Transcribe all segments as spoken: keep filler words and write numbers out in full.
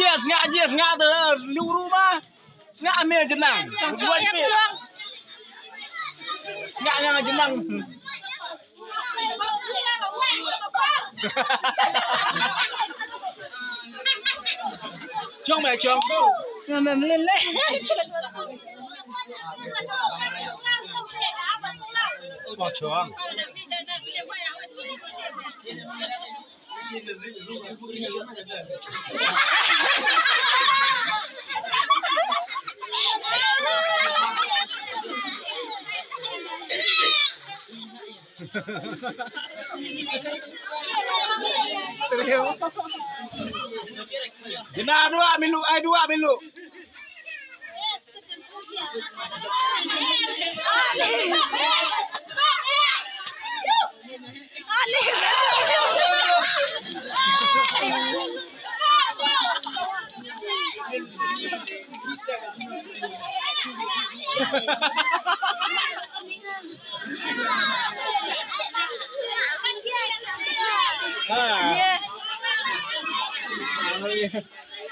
Yes, nga yes, nga te lu ru ma. Sngap me jenang. Chong, chong, ïap chong. Sngap nga jenang. Chong me chong. Nga me mlin le. Ko chong. Jina dua milu, ai dua milu.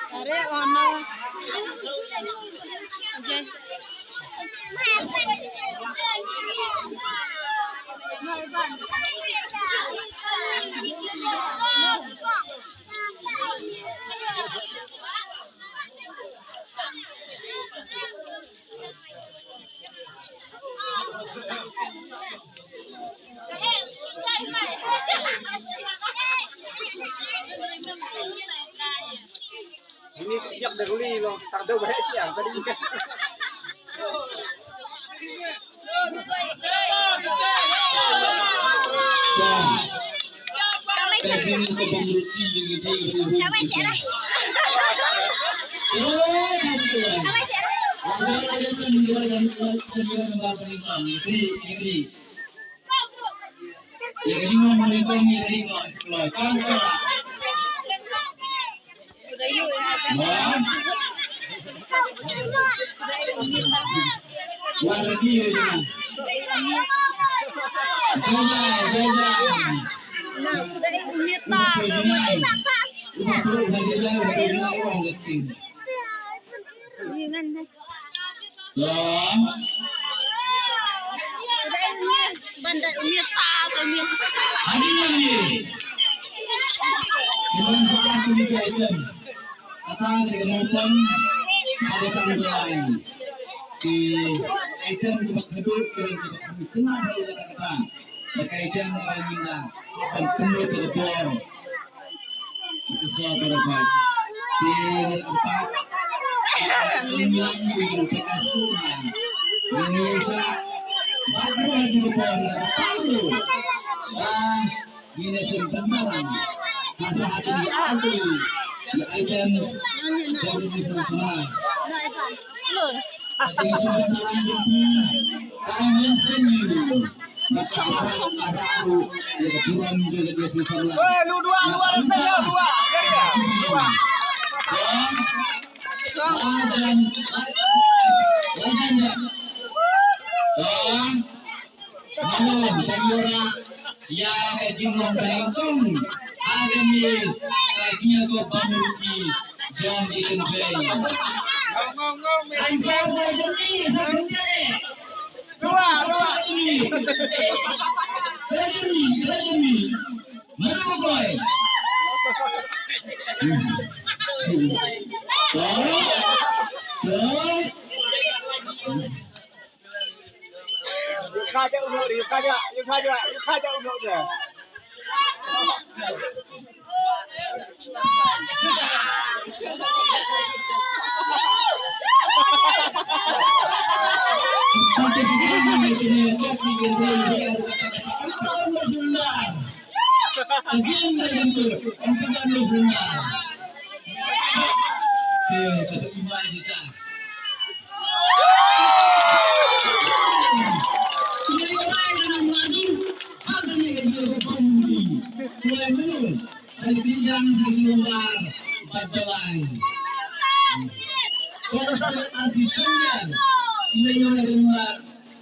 Are, ono. Jai. Ini kejap dah guli bang, tak ada baik siang tadi. Ka jingïakob bam ruti jong ka jingïakob bam ruti. Ïa ka jingïakob bam ruti jong ka jingïakob. Ban dei u miet ta, u miet. Hadien nangta. Ki ban sa tu ni ka item. Kata ka dei ka nongpom. Ka dei ka nongpom. Ki item kiba khadduh, ki item kiba khadduh. Tengah dei kata kata. Bad ka item kaba mynta. Ban pynlut ka bor. Ka sa para phai. Te ka pat. Ngi lang ngi ka sa. Ngi sa. Bad ruh ha juh ka por ka pat. Ngi na shem pyntalang. Ka sa ha ki atu. Ki items. Jam ngi sa sa. Hello. Ka dei ka sa pyntalang. Ka ngi shem. Weh, lu dua, dua, dua, dua. Ïa ka jinglong banyngkong. Ha kane ka jingïakob bam ruti jong ki kynthei. Answer ka jong ngi, answer ka jong ngi. Dua, dua. Ka jong ngi, ka jong ngi. Mana ba koi? Koi? Koi? Ïa kha ja u noh, ïa kha ja, ïa kha ja, ïa kha ja u noh ja. Again, again, again.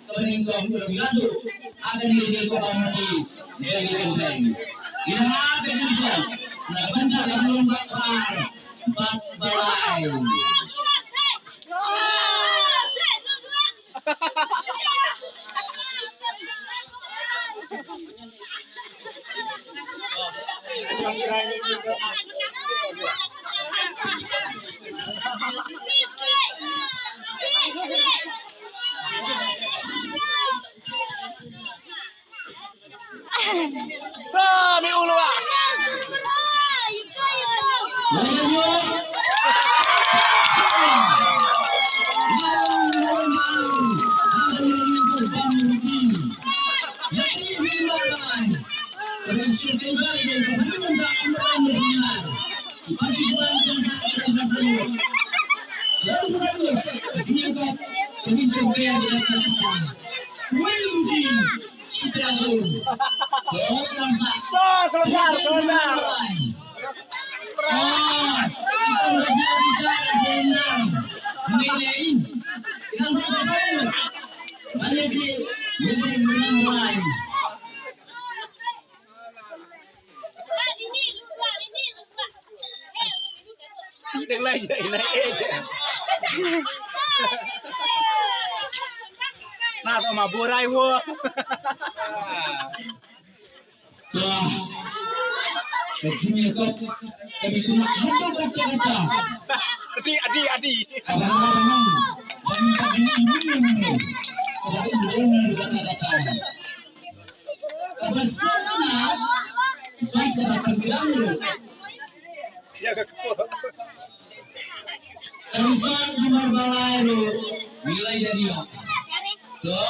Kaba nyngkong u la ïaduh ha kane ka jingïakob bam ruti jong ki kynthei. Ïa ka jingïakob na ka bynta ka jingïakob bam ruti. Bad Balai. Tani ulua. Sebentar, sebentar. Ti dang lai jai na eh. Na to ma burai wo. Ka jingïakop ka bi kynnoh haduh katta katta. Adi, adi, adi. Kaba nga rangan ban sa jingim ïa ngi. Kaba ïa ngi rangan katta katta. Kaba sngewthuh ba sa pynbiang ruh. Ïa ka kpo. Ka result number ba lai ruh ngi la ïoh. To,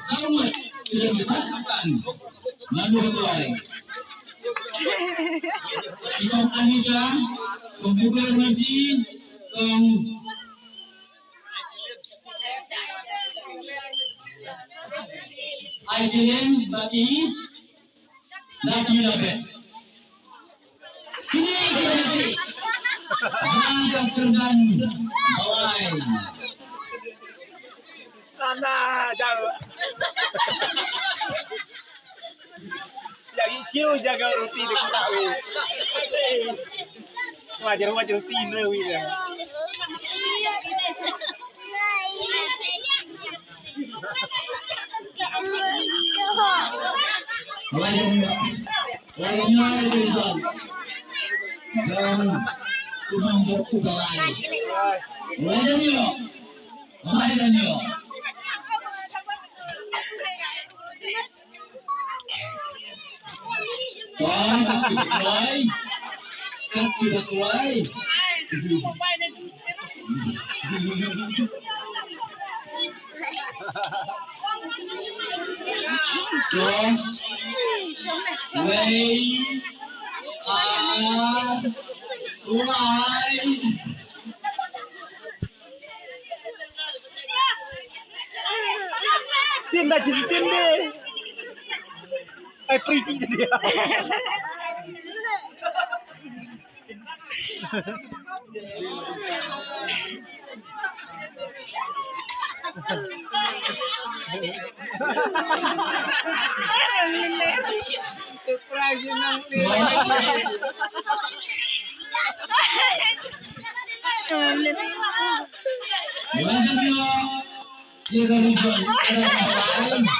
sawmat ki dang ki participant. Naduh ka tuai. Ki kong Anisha, kong Bukar Masi, kong Aichilen bad i Lati Labet. Kine ki ba lati. Bad ka kyrdan Bawai. Ana jang. Jagi chiu jaga roti de kita. Wajar wajar roti ne wi de. Wai dan yo. Wai dan yo. Jom. Kumang jok ubalai. Wai dan yo. Wai dan yo. Wai, kat ki ba tuai. To, wei, ar, lai. Tin da jin tin de. Ai, pretty dia. Surprise, you know. Wajah dia. Ïa ka result. Ïa ka result.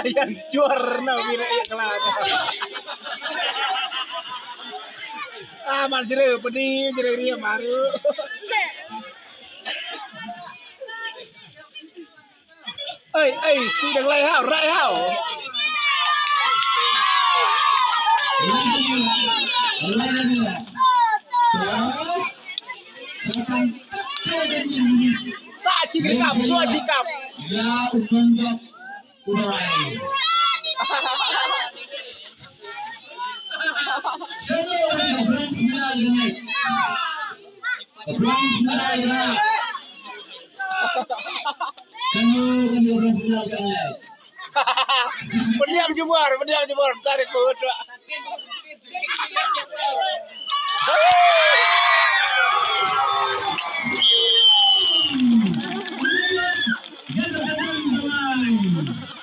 Yang jor na wira ïa kala. Ah, mar jere pedi jere ria maru. Ei, ei, sui dang lai hau, rai hau. Ta chi kap, sua chi kap. Ya, u nonjok, u rai. Sino ka bronze medal kane? Ka bronze medal kane. Sino ka bronze medal kane? Pyndiam jubor, pyndiam jubor, tarik ko.